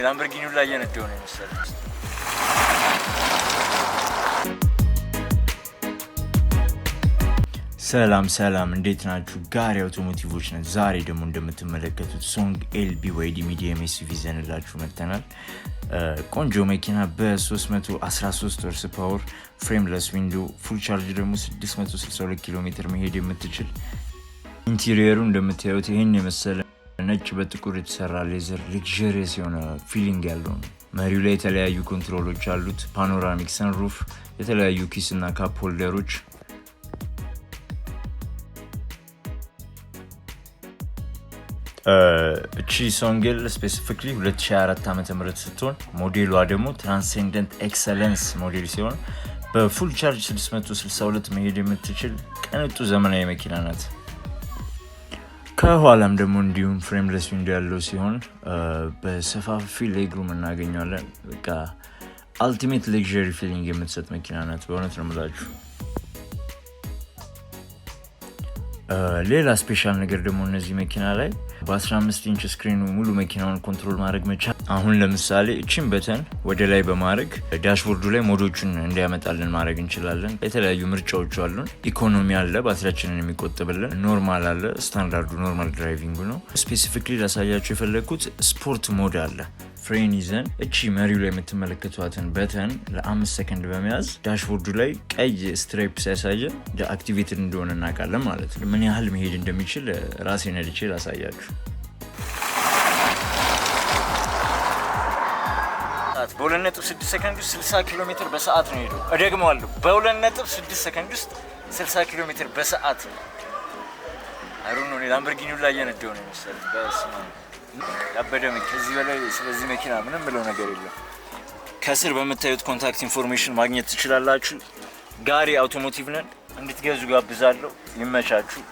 ላምበርጊኒው ላይ እየነዳሁ ነው የመሰለኝ። ሰላም ሰላም፣ እንዴት ናችሁ? ጋሪ አውቶሞቲቮች ነን። ዛሬ ደግሞ እንደምትመለከቱት ሶንግ L BYD medium SUV ይዘንላችሁ መጥተናል። ቆንጆ መኪና በ313 horse power፣ frameless window፣ full charge ደግሞ 662 ኪሎ ሜትር መሄድ የምትችል፣ interior ኡ እንደምታዩት ይህን የመሰለ ነጭ በጥቁር የተሰራ leather luxurious የሆነ feeling ያለው ነው። መሪው ላይ የተለያዩ control ኦች አሉት። Panoramic sunroof፣ የተለያዩ ኪስ እና cup holder ኦች። እቺ ሶንግ L specifically 2024 ዓ ም ስትሆን ሞዴሏ ደግሞ Transcendent Excellence ሞዴል ሲሆን በ full charge 662 መሄድ የምትችል ቅንጡ ዘመናዊ መኪና ናት። ከኋላም ደግሞ እንዲሁም frameless window ያለው ሲሆን በሰፋፊ legroom እናገኘዋለን። በቃ ultimate luxury feeling የምትሰጥ መኪና ናት። በእውነት ነው የምላችሁ። ሌላ special ነገር ደግሞ እነዚህ መኪና ላይ በ15 inch screen ኑ ሙሉ መኪናውን control ማድረግ መቻል። አሁን ለምሳሌ እችን button ወደ ላይ በማድረግ dashboard ኡ ላይ mode ኦቹን እንዲያመጣልን ማድረግ እንችላለን። የተለያዩ ምርጫዎቹ አሉን። ኢኮኖሚ አለ፣ ባትሪያችንን የሚቆጥብልን፣ normal አለ፣ standard ኡ normal driving ነው። Specifically ላሳያችሁ የፈለግኩት sport mode አለ። ፍሬን ይዘን እቺ መሪው ላይ የምትመለከቷትን button ለ5 ሰከንድ በመያዝ dashboard ኡ ላይ ቀይ stripe ሲያሳየን activated እንደሆነ እናውቃለን ማለት ነው። ምን ያህል መሄድ እንደሚችል ራሴ ነድቼ ላሳያችሁ። በ2.6 ሰከንድ ውስጥ 60 ኪሎ ሜትር በሰዓት ነው ሄደው። እደግመዋለሁ፣ በ2.6 ሰከንድ ውስጥ 60 ኪሎ ሜትር በሰዓት። I don't know፣ ላምበርጊኒው ላይ እየነዳሁ ነው የመሰለኝ። በስመ አብ፣ ያበደ። ከዚህ በላይ ስለዚህ መኪና ምንም ብለው ነገር የለም። ከስር በምታዩት contact information ማግኘት ትችላላችሁ። ጋሪ አውቶሞቲቭ ነን። እንድትገዙ ጋብዛለሁ። ይመቻችሁ።